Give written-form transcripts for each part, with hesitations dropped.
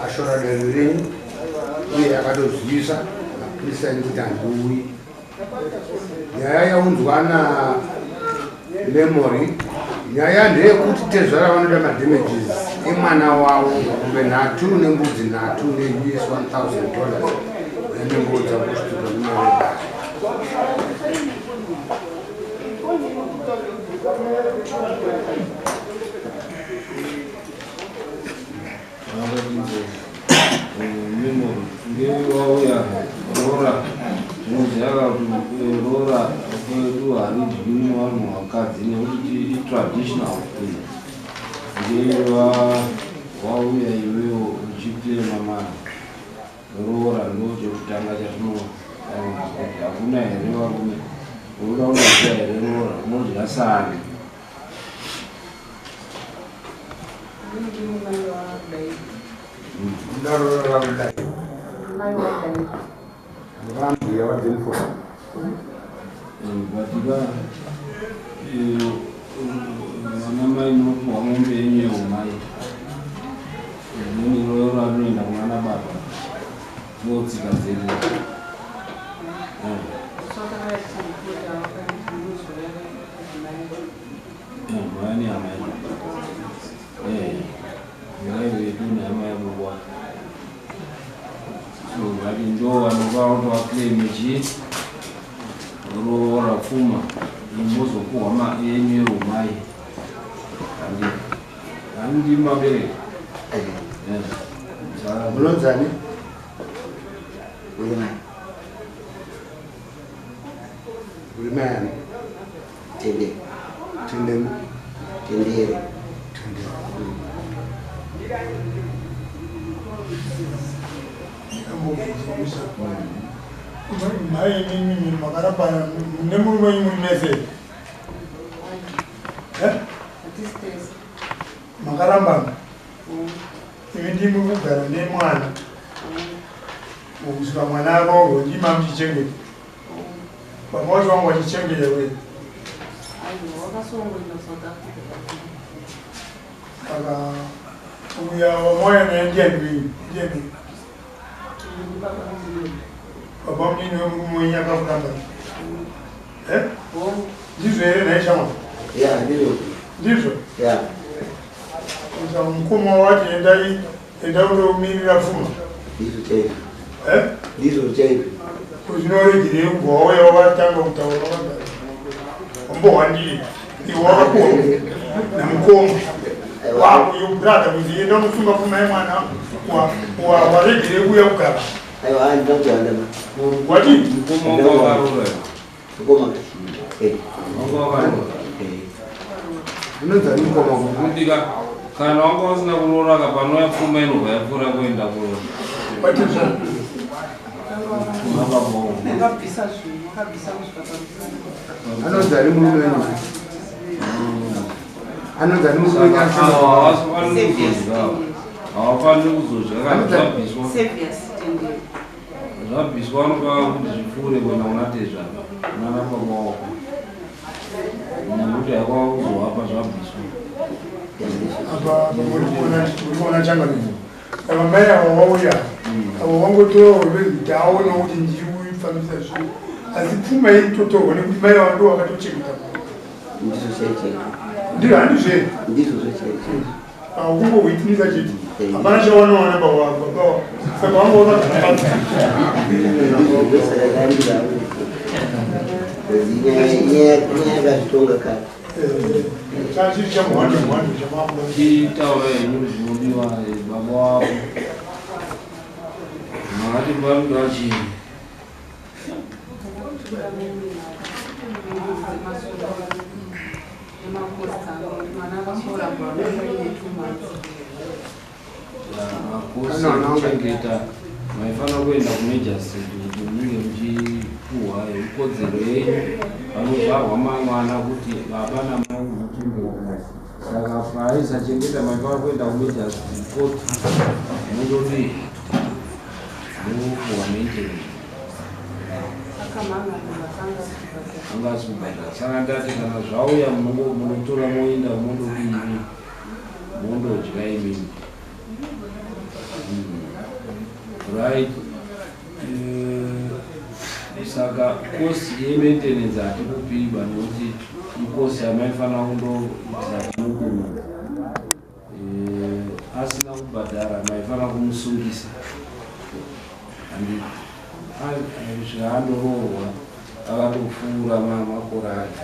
Ashora dare renyu uye akatozivisa mapurisa enyu kuti handiuyi. Nyaya yaunzwa naMemory, nyaya ndeyekuti tezvara vanoda madamages emwana wavo, mombe 3 nembudzi 3 neUS $1000, nenengodza kusvika nemari. Memory, ngewauya roora, zvinoziva kuti roora kwedu haridyiwi nevanhu vakadzi nekuti itraditional thing. Ngewa wauya iwewo uchiclaima mari roora, ndo chekutanga chatinoona kuti hakuna here varume unoda unodya here roora, unodya sani. Ndarora kudai vambuya vajenifo. Batika vana mai munopuhwa mombe yenyu yeumai, then roora rinoenda kunana baba, ndotsika dzedu. Maya nehama yedu, mai vedu nehama yababa, so vati ndo vanova kutovaclaim chi roora pfuma, mozopuhwa yenyu yeumai. Handi handi mabereki. Munonzani? Uri mai. Uri mai ani? Tende. Tendeni? Tendere. Tendeni. Ambobvunza, mai, imimi makarambana nemurume wenyu muri mese? Eh? Makarambana, imi ndimi kugara nemwana kusvika mwana aroorwe, ndima muchichengeta? Baba wacho vangu vachichengeta we? Saka uya wamauya naye ndiani wenyu? Ndiani baba munini wemurume wenyu akakuramba? Eh? Ndizvo here nhai shamwa? Ya, ndizvo. Ndizvo? Ya. Saka mukoma wati endai, enda undomirira pfuma. Ndizvo chaizvo. Eh? Ndizvo chaizvo. Zvinoregerei kubva wauya wakatanga kutaura wakagara wambohwandiri, iwe wakapuwa namukoma wako, your brother, kuti enda unosunga pfuma yemwana, waregerei kuuya kugara? Aiwa, handina kuwanda ma. Wati? Mukoma wanga wakaroora? Mukoma. Eh. Wanga wakaroora? Eh. Munonzani mukoma wako? Kuti kana wanga usina kuroora ka, panouya pfuma inobva yapfuura kuenda Wati? Kuna baba wangu. Anonzani murume wenyu? Anonzani murume wenyu? Havafaniri kuzodya, havafaniri kuzodya kana zvabviswa. Zvabviswa vanofana kuti zvipfuure kuenda kuna tezvara, kunana baba wako, nekuti haikwa kuzohapa zvabviswa. Apa uri kuona changamiro, saka mai ava wauya avo vangotora kuti aone kuti ndiri kufambisa zvinhu, asi pfuma iri kutotorwa nekuti mai ava ndo vakatochengeta. Ndizvo chaizvo. Ndizvo, handizve? Ndizvo chaizvo. Kungohwitinisa chete, hapana chavanowana baba, saka vanga vakagara pasi. Ndizvo, ndosaka ndandira. Inyaya yakazvitonga kare. Chachiri chamuhwande muhwande chamakuda. Chitaura henyu zvinodiwa, baba wako makati vanoda chii? Makosi ekuchengeta, maifanira kuenda kumagistrate kuti munge muchipuhwa ikodzero yenyu panozvarwa mwana, kuti baba namai munochengeta. Saka paaisachengeta, maifanira kuenda kumagistrate court, mundodii, munopuhwa maintenance. Anga asi kubhadhara, saka ndati kana zvauya munotora moenda mondodini, mondodya imimi. Right. Saka cost yemaintenance hatikupiba nekuti icost yamaifanira kundoitira maintenance. Asina kubhadhara maifanira kumusungisa. Kusvika andoroorwa akatopfuura makore ake.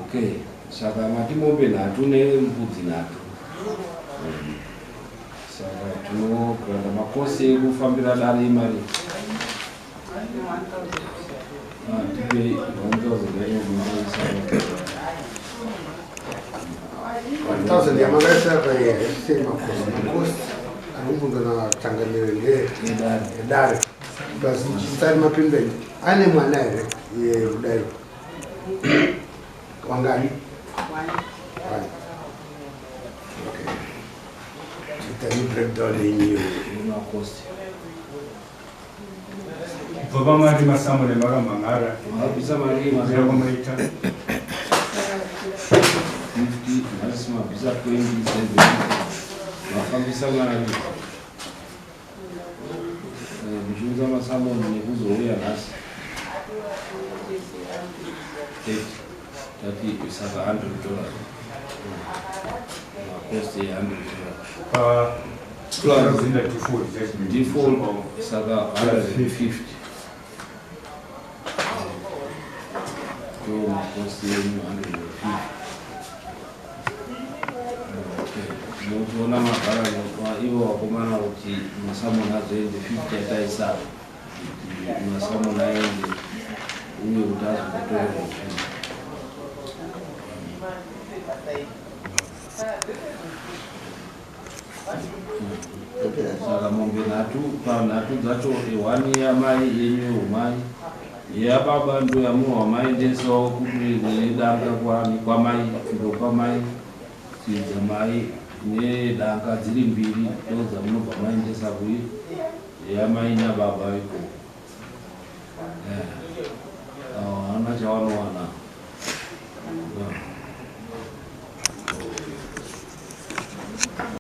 Okay, saka mati mombe 3 nembudzi 3. Saka tinogranda makosi ekufambira dare imari. Tipe 1000 yacho. 1000 yamakaisa paisei makosi. Makosi ari kubvunzwa natangamiro ndedare. Plus chisari mapindweni ane mwana here yekudaro? Wangani? One. Okay. Titani breakdown yenyu yemakosi. Kubva pamari masamune makamhan'ara. Mabvisa mari. Kukwira kwamaita. 50, nhasi mabvisa 27. Mafambisa mari muchiunza masamoni nekuzouya nhasi 30, tati saka $100, makosti e$100. Pa 2000 default judgment. Default saka 150 ndo makosti enyu, 150. Okay. Muchiona mabhara ivo vakomana kuti masamoni azoende 50 yataisa kuti masamoni aende uye kuti azokutorerwa zvinhu. Tapera. Saka mombe 3, panhatu dzacho ehwani yamai yenyu yeumai, yababa ndo yamuhwa maendesawo nedanga kwamai ndo kwamai dzamai nedanga dziri mbiri ndo dzamunobva maendesa kui yamai nababa ikoko. Haana chavanowana.